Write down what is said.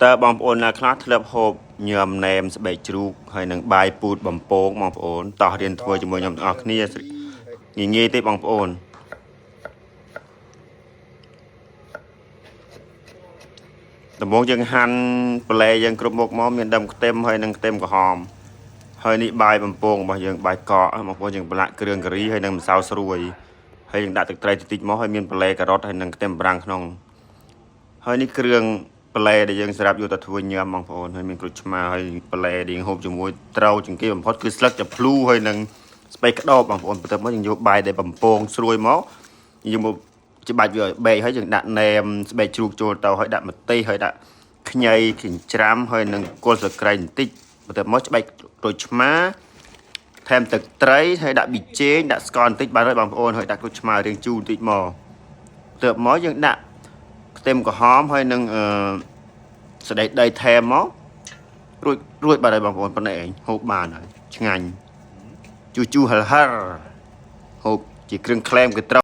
តើបងប្អូនណាខ្លះធ្លាប់ហូបញ៉ាំណែមស្បែកជ្រូកហើយនឹងបាយពូតបំពងបងប្អូនតោះរៀនធ្វើជាមួយខ្ញុំទាំងអស់គ្នាងាយងាយទេបងប្អូនដំបូងយើងហាន់បន្លែយើងគ្រប់មុខមកមានដើមខ្ទឹមហើយនឹងខ្ទឹមក្រហមហើយនេះបាយបំពងរបស់យើងបាយកកបងប្អូនយើងប្រឡាក់គ្រឿងការីហើយនឹងម្សៅស្រួយហើយយើងដាក់ទឹកត្រីតិចៗមកហើយមានបន្លែការ៉ុតហើយនឹងខ្ទឹមបារាំងក្នុង ហើយនេះគ្រឿងបន្លែដែលយើងសម្រាប់យកទៅធ្វើញ៉ាំបងប្អូនហើយមានក្រូចឆ្មាហើយបន្លែដែលយើងហូបជាមួយត្រូវជាងគេបំផុតគឺស្លឹកចាភ្លូហើយនឹងស្ពៃក្តោបបងប្អូនបន្ទាប់មកយើងយកបាយដែលបំពងស្រួយមកយើងមកច្បាច់វាឲ្យបែកហើយយើងដាក់ណែមស្បែកជ្រូកចូលទៅហើយដាក់ម្ទេសហើយដាក់ខ្ញីចិញ្ច្រាំហើយនឹងគល់ស្លឹកគ្រៃបន្តិចបន្ទាប់មកច្បាច់ក្រូចឆ្មាថែមទឹកត្រីហើយដាក់ប៊ីចេងដាក់ស្ករបន្តិចបានហើយបងប្អូនហើយដាក់ក្រូចឆ្មារៀងជូរបន្តិចមកបន្ទាប់មកយើងដាក់ ខ្ទឹមក្រហមហើយនឹងអឺសណ្តែកដីថែមមករួចរួចបាត់ហើយបងប្អូនប៉ុណ្ណេះឯងហូបបានហើយឆ្ងាញ់ជូរជូរហិលហិរហូបជាគ្រឿងក្លែមគឺត្រូវ